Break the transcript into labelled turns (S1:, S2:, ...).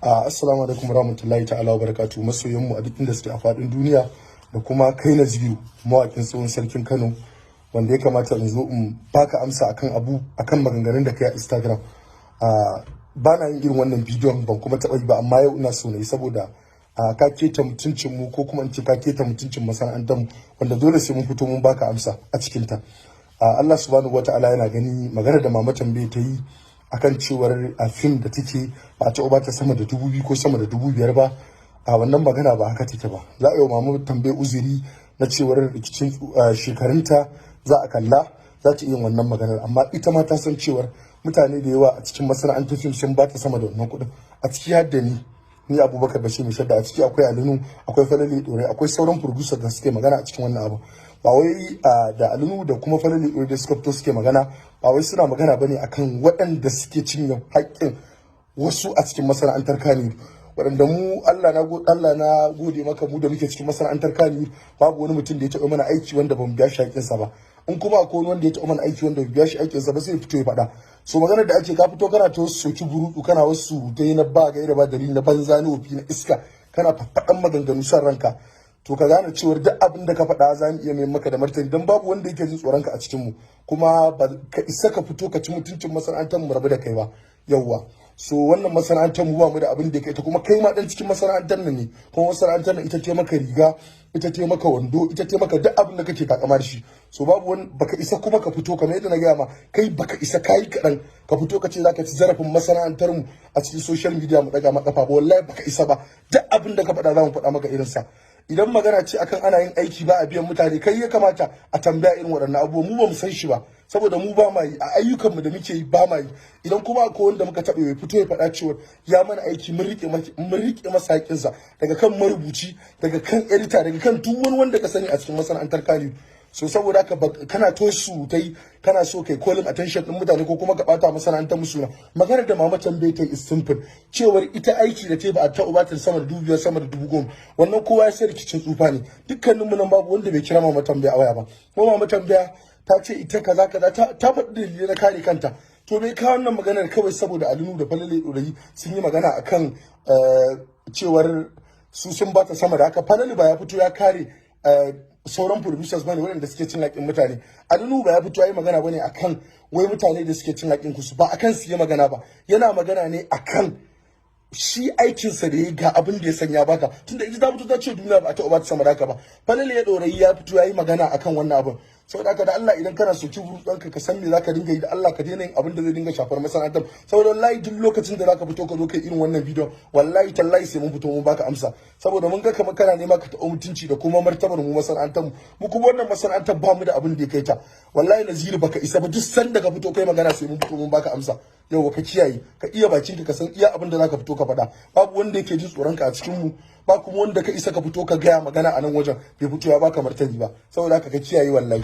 S1: Assalamu alaikum warahmatullahi ta'ala wa barakatuh, masoyan mu a duk inda suke a faɗin duniya, da kuma kai Naziru, mawaƙin tsohon sarkin Kano, wanda ya kamata in zo in baka amsa akan abu, akan maganganun da kai a Instagram. Ba na yin irin wannan bidiyon, ban kuma taɓa yi ba, amma yau ina so na yi saboda ka keta mutuncin mu, ko kuma in ce ka keta mutuncin masana'antar mu, wanda dole sai mun fito mun baka amsa a cikin ta. Allah subhanahu wata'ala yana gani. Magana da Mama Tambaye ta yi akan cewar a fim da take ba ta ba ta sama da 2000 ko sama da 5000 ba, a wannan magana ba haka take ba. Za a yi wa Mama Tambaye uzuri na cewar rikicin shekarunta za a kalla, za ta iya wannan maganar, amma ita ma ta san cewar mutane da yawa a cikin masana'antar fim sun ba ta sama da wannan kuɗin, a ciki har da ni Abubakar Bashir Mai Shadda, a ciki akwai Alinu, akwai Falali Dore, akwai sauran producer da suke magana a cikin wannan abu. Ba wai da Alinu da kuma Falali Dore da suka fito suke magana, ba wai suna magana bane akan waɗanda suke cinye haƙƙin wasu a cikin masana'antar Kannywood, waɗanda mu Allah na gode maka, mu da muke cikin masana'antar Kannywood, babu wani mutum da ya taɓa mana aiki wanda bamu biya shi haƙƙinsa ba. In kuma akwai wani wanda ya taɓa mana aiki wanda bai biya shi haƙƙinsa ba, sai ya fito ya faɗa. So maganar da ake, ka fito kana ta wasu soki burutu, kana wasu surutai na ba gaira ba dalili, na banza, na wofi, na iska, kana faffaɗan maganganu san ranka, to ka gane cewar duk abin da ka faɗa za mu iya mai maka da martani, don babu wanda yake jin tsoron ka a cikin mu, kuma ba ka isa ka fito ka ci mutuncin masana'antar mu rabu da kai ba. Yawwa, so wannan masana'antar mu ba mu da abin da kai ta, kuma kai ma dan cikin masana'antar nan ne, kuma masana'antar nan ita ce maka riga, ita ce maka wando, ita ce maka duk abin da kake takama da shi. So babu wani, baka isa kuma ka fito, kamar yadda na gaya ma, kai baka isa, kayi kaɗan ka fito ka ce zaka ci zarafin masana'antar mu a cikin social media mu daga maka ba. Wallahi baka isa ba. Duk abin da ka faɗa za mu faɗa maka irin sa. Idan magana ce akan ana yin aiki ba a biyan mutane, kai ya kamata a tambaya irin waɗannan abubuwan. Mu ba mu san shi ba, saboda mu ba ma yi a ayyukanmu da muke yi, ba ma yi. Idan kuma akwai wanda muka taɓa, ya fito ya faɗa cewa ya mana aiki, mun rike masa haƙƙinsa, daga kan marubuci, daga kan editor, daga kan duk wani wanda ka sani a cikin masana'antar Kannywood. So saboda haka, kana to surutai, kana so kai calling attention din mutane ko kuma ka bata masana'antar musu na. Maganar da Mama Tambaye ta is simple, cewar ita aiki da ta ba a taɓa ba ta sama da 5000, sama da 10,000. Wannan kowa ya sai rikicin tsufa ne. Dukkanin mu nan babu wanda bai kira Mama Tambaya a waya ba. Ko Mama Tambaya ta ce ita kaza kaza, ta faɗi dalilai na kare kanta. To bai kawo wannan maganar kawai saboda Alinu da Falale Ɗorayi sun yi magana akan cewar su sun bata sama da haka. Falale ba ya fito ya kare sauran producers bane waɗanda suke cin haƙƙin mutane. Alinu ba ya fito ya yi magana bane akan wai mutane da suke cin haƙƙin kusu, ba akan su yi magana ba. Yana magana ne akan shi aikinsa da ya ga abin da ya sanya baka, tunda ita ta fito ta ce duniya ba a taɓa bata sama da haka ba. Falale ya Ɗorayi ya fito ya yi magana akan wannan abin. Saboda haka, da Allah, idan kana soki ɗanka, ka san me zaka dinga yi. Da Allah ka daina yin abin da zai dinga shafar masana'antar, saboda wallahi duk lokacin da zaka fito ka zo kai irin wannan bidiyon, wallahi tallahi sai mun fito mun baka amsa, saboda mun ga kamar kana nema ka taɓa mutunci da kuma martabar mu masana'antar mu. Mu kuma wannan masana'antar ba mu da abin da ya kai ta. Wallahi Naziru, baka isa ba. Duk sanda ka fito kai magana, sai mun fito mun baka amsa. Yau ka kiyaye, ka iya bakinka, ka san iya abin da zaka fito ka faɗa. Babu wanda yake jin tsoron ka a cikin mu, ba kuma wanda ka isa ka fito ka gaya magana a nan wajen bai fito ya baka martani ba. Saboda haka ka kiyaye wallahi.